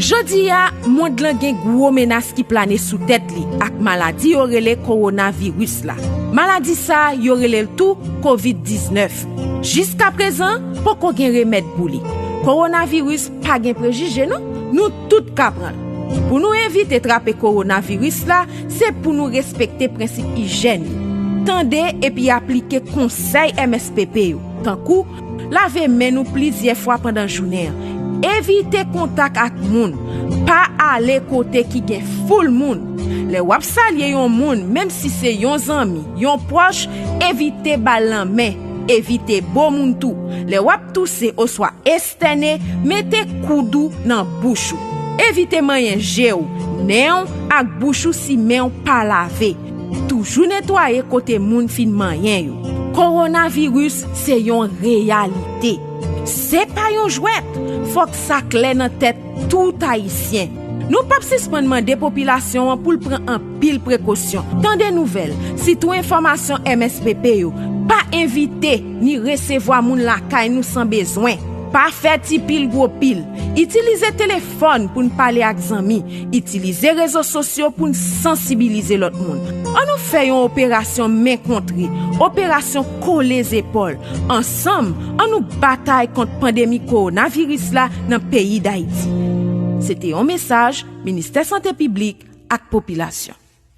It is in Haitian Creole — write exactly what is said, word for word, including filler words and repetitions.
Jodi a, mond lan gen gwo menas ki plane sou tèt li ak maladi yo rele kowonaviris la. Maladi sa a, yo rele l tou kovid diznèf. Jiskaprezan, poko gen remèd pou li. Kowonaviris pa gen prejije non, nou tout ka pran l. Pou nou evite trape kowonaviris la, se pou nou respekte prensip ijyèn yo. Tande epi aplike konsèy M S P P yo, tankou lave men nou plizyè fwa pandan jounen an, evite kontak ak moun, pa ale kote ki gen foul moun. Lè w ap salye yon moun, menm si se yon zanmi, yon pwòch, evite ba l lanmen, evite bo moun tou. Lè w ap touse oswa estène, mete koud ou nan bouch ou. Evite manyen je w, nen w ak bouch ou si men w pa lave. Toujou netwaye kote moun fin manyen yo. Kowonaviris se yon reyalite. Se pa yon jwèt. Fòk sa klè nan tèt tout Ayisyen. Nou p ap sispann mande popilasyon an pou l pran anpil prekosyon. Tande nouvèl, sitou enfòmasyon M S P P yo. Pa envite ni resevwa moun lakay nou san bezwen. Pa fè ti pil gwo pil. Itilize telefòn pou n pale ak zanmi. Itilize rezo sosyo pou n sansibilize lòt moun. Ann nou fè yon operasyon men kontre, operasyon kole zepòl. Ansanm, ann nou batay kont pandemi kowonaviris la nan peyi Dayiti. Se te yon mesaj Ministè Sante Piblik ak Popilasyon.